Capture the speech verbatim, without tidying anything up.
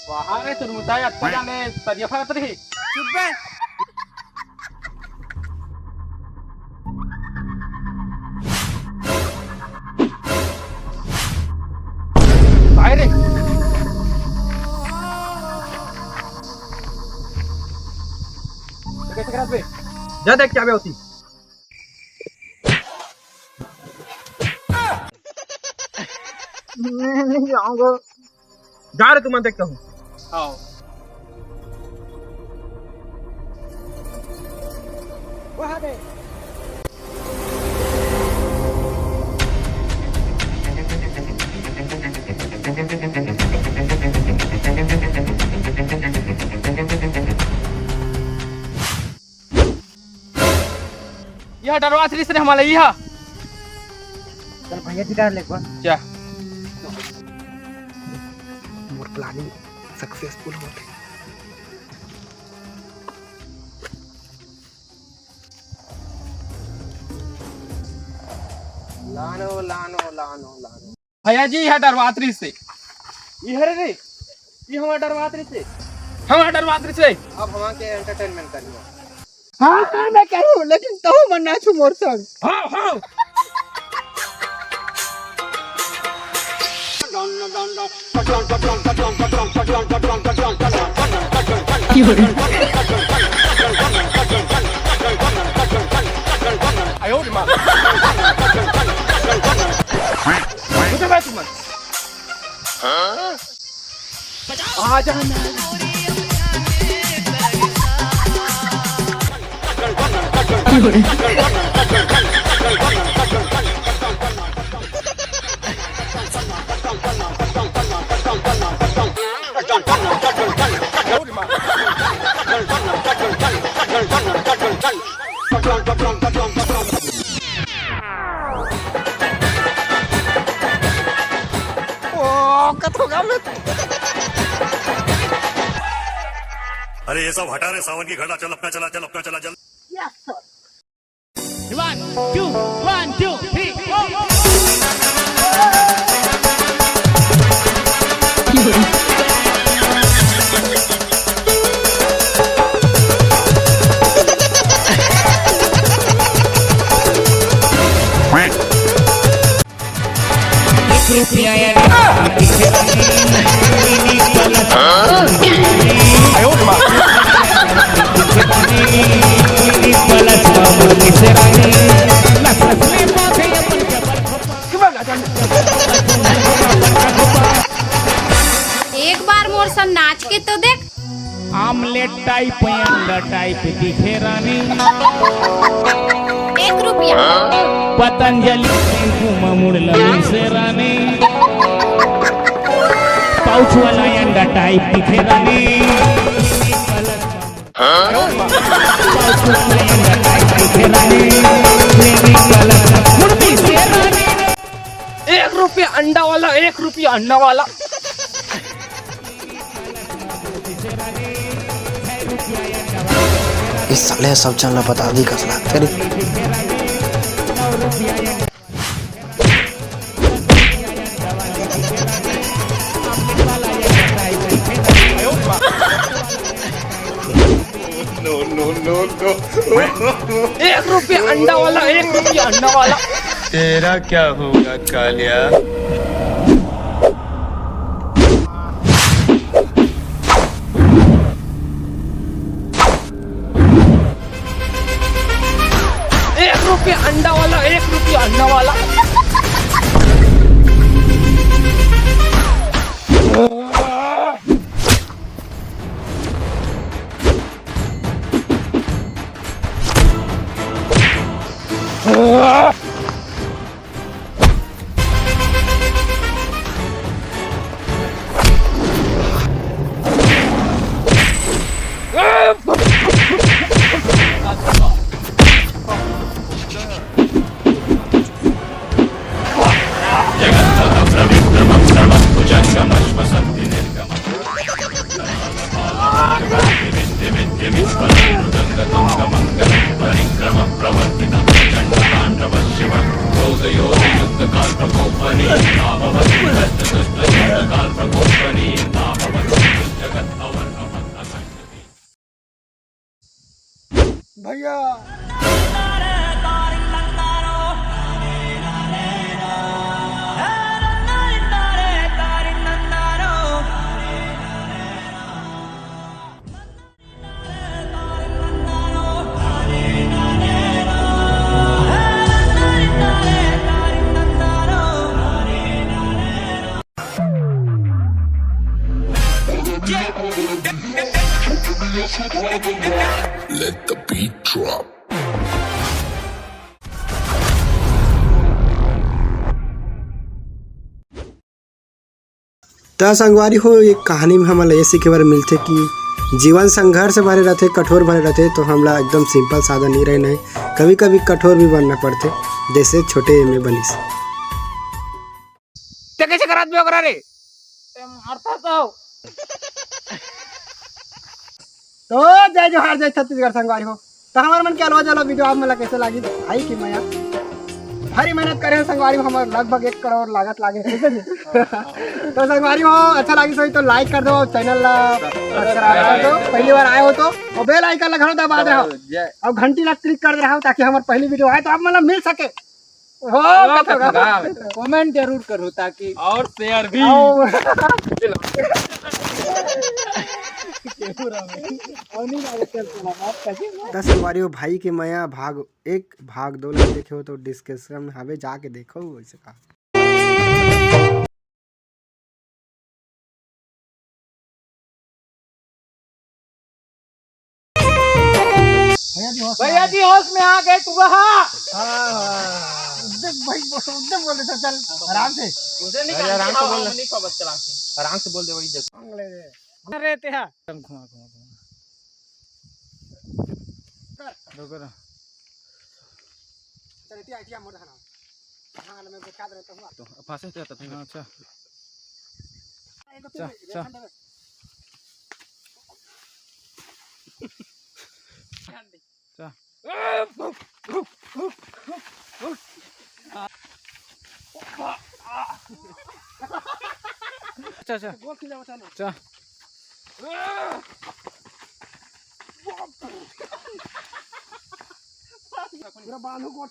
वाह रे, तुरमुताई अतका जाने तरिया फरत रही। चुप बे। काय रे? कैसे करत बे? जा देख क्या बे होती। मैं नहीं जाऊंगा। जा रे, तुमन देखता हूँ। आओ। वहाँ दे। यह डरवात रहिस रे हमला, यह। चल भैया जी, डर ले एक बार। क्या? मोर प्लानिंग सक्सेसफुल होथे। लानो, लानो, लानो, लानो। भैया जी, यह डरवात रहिस हे। ये हरे रे, ये हमार डरवात रहिस हे। हमार डरवात रहिस हे। अब हमार के एंटरटेनमेंट करना। हाँ, हाँ, मैं करूँ, लेकिन तहूँ मन ना छू मोर संग। हाँ, हाँ। आ जाना। ओ, कथो गाँव में। अरे ये सब हटा रे, सावन की घटा, चल अपना चला, चल अपना चला, चल। Yes, sir. One, two, one, two, three, four. एक रुपया या एक बार मोर सन नाच के तो देख। आमलेट टाइप, अंडा टाइप दिखे रानी। एक रुपया। पतंजलि शैम्पू म मुड़ लगी से रानी। पाउच वाला अंडा टाइप दिखे रानी। पाउच वाला अंडा टाइप दिखे रानी। मुड़ लगी से रानी। एक रुपया अंडा वाला, एक रुपया अंडा वाला। इस साले सब चैनल बता दी कसला तेरी। No, no, no, no। एक रुपया अंडा वाला, एक रुपया अंडा वाला। तेरा क्या होगा कालिया? एक रुपया अंडा वाला, एक रुपया अंडा वाला। Let the beat drop. त संगवारी हो, ये कहानी में हमन ला ये सीखे बर मिलथे कि जीवन संघर्ष भरे रहथे, कठोर भरे रहथे, तो हमला एकदम सिंपल सादा नहीं रहना है, कभी-कभी कठोर भी बनना पड़थे, जैसे छोटे में बनिस। ते कैसे करत बे ओकरा रे? ते मारता तो। तो जय जोहार, जय छत्तीसगढ़ संगवारी हो। तो हमर मन के अलवा जलवा वीडियो आप मन ला कैसे लागिस? भाई की मया भारी मेहनत करे हे संगवारी हो, हमर लगभग एक करोड़ लागत लागे हे, ठीक है जी? तो संगवारी हो, अच्छा लागिस होही तो लाइक कर दो, चैनल ला सब्सक्राइब कर दो, पहली बार आए हो तो, और बेल आइकन ला घलो दबा दे रहो, जय। और घंटी ला क्लिक कर दे रहो, ताकि हमर पहली वीडियो आए तो आप मन ला मिल सके। हो, ओ, कथो कथो गा। गा। कमेंट जरूर करो ताकि और शेयर भी। आओ। दस बारी हो भाई के मया भाग एक, भाग दो ला देखे हो तो डिस्क्रिप्शन में हवे, जाके देखो वैसे का। भैया जी होश में आ गए तू रहा। हाँ, हाँ। एकदम भाई बोल, एकदम बोल रहे थे, चल आराम से। उसे नहीं अरे, आराम से बोल। नहीं खबर चला के। आराम से बोल दे, वही जगह। अरे ते हा। घुमा, घुमा, घुमा। रुको ना। चल, इतिया, इतिया मोड़ देना। हाँ, मैं बता दे रहा हूँ। तो फांसे थे तब। हाँ, अच्छा। अच्छा, अच्छा। अच्छा। अच्छा, अच्छा। अच्छा। पूरा बालू को